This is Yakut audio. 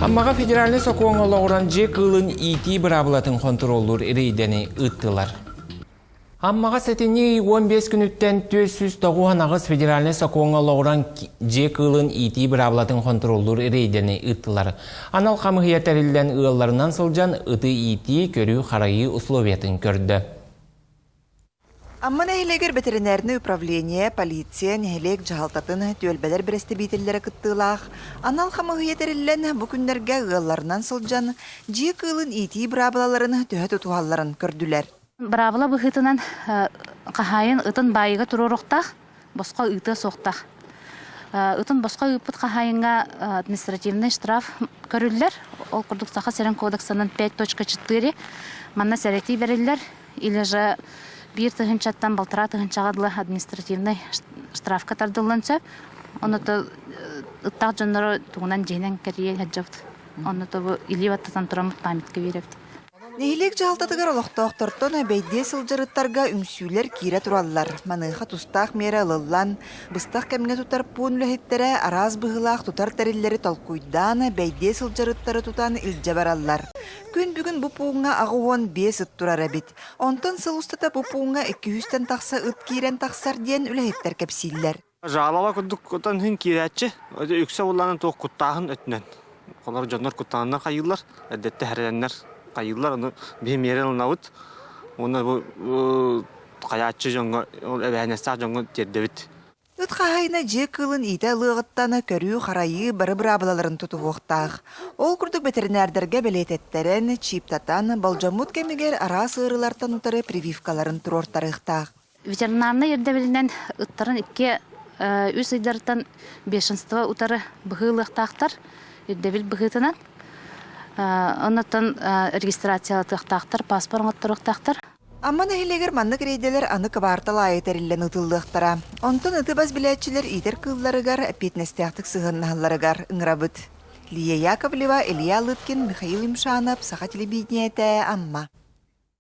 Аммаҕа федеральнай сокуоҥҥа олоҕуран дьиэ кыылын иитии быраабылатын хонтуруоллуур рейдэни ыыттылар. Аммаҕа сэтинньи ый 15 күнүттэн 498 федеральнай сокуоҥҥа олоҕуран дьиэ кыылын иитии быраабылатын хонтуруоллуур рейдэни ыыттылар. Анал хамыыһыйа тэриллэн ыалларынан сылдьан ыты иитии, көрүү-харайыы условиятын көрдө. Амма нэһилиэгэр бэтэринээринэй управление, полиция, нэһилиэк дьаһалтатын, түөлбэлэр бэрэстэбиитэллэрэ кыттыылаах анал хамыыһыйа тэриллэн, бу күннэргэ ыалларынан сылдьан, дьиэ кыылын иитии быраабылаларын төһө тутуһалларын көрдүлэр. Быраабыла быһыытынан хаһаайын ытын баайыыга туруоруохтаах, босхо ыытыа суохтаах. Ытын босхо ыыппыт хаһаайыҥҥа административнай штраф көрүллэр. Ол курдук Саха сирин кодексынан 5.4 манна сэрэтии бэриллэр. Или же биир тыһыынчаттан балтараа тыһыынчаҕа дылы административнай штрафка тардыллан сөп. Ону то ыттаах дьоннору тугунан дьиэнэн кэрийэ сылдьабыт. Онно то бу илии баттатан тураммыт памятка биэрэбит. Нэһилиэк дьаһалтатыгар олохтоохтортон бэйдиэ сылдьар ыттарга үҥсүүлэр киирэ тураллар. Маныаха тустаах миэрэ ылыллан, быстах кэмҥэ тутар пуун үлэһиттэрэ араас быһыылаах тутар тэриллэри толкуйдаан, бэйдиэ сылдьар ыттары тутан илдьэ бараллар. Күн бүгүн бу пууҥҥа 85 ыт турар эбит. Онтон сыл устата бу пууҥҥа 200-тэн тахса ыт киирэн тахсар диэн үлэһиттэр кэпсииллэр. Жалоба курдук отон иһин киирээччи, үксэ буллаҕына туох куттааһын өттүнэн. Олор дьоннор куттааннар хайыыллар, эрдэттэ хэрэннэр хайыыллар, ону биһи миэрэ ылынабыт. Уонна бу хайааччы дьоҥҥо, ол эбээһинэстээх дьоҥҥо тиэрдэбит. Ыт хаһаайына дьиэ кыылын иитэ ылыаҕыттан көрүү-харайыы бары быраабылаларын тутуһуохтаах. Ол курдук бэтэринээрдэргэ бэлиэтэттэрэн, чиптатан, болдьоммут кэмигэр араас ыарыылартан утары прививкаларын туруортарыахтаах. Ветеринарнай ирдэбилинэн ыттарын икки үс ыйдарыттан бешенство утары быһыылыахтаахтар ирдэбил быһыытынан. Оннуттан регистрациялатыахтаахтар, паспорт оҥотторуохтаахтар. Амма нэһилиэгэр маннык рейдэлэр аны кыбаартал аайы тэриллэн ыытыллыахтара. Онтон ыты бас билээччилэр иитэр кыылларыгар эппиэтинэстээхтик сыһыаннаһалларыгар ыҥырабыт. Лия Яковлева, Илья Лыткин, Михаил Юмшанов, Саха телевидениетэ, Амма.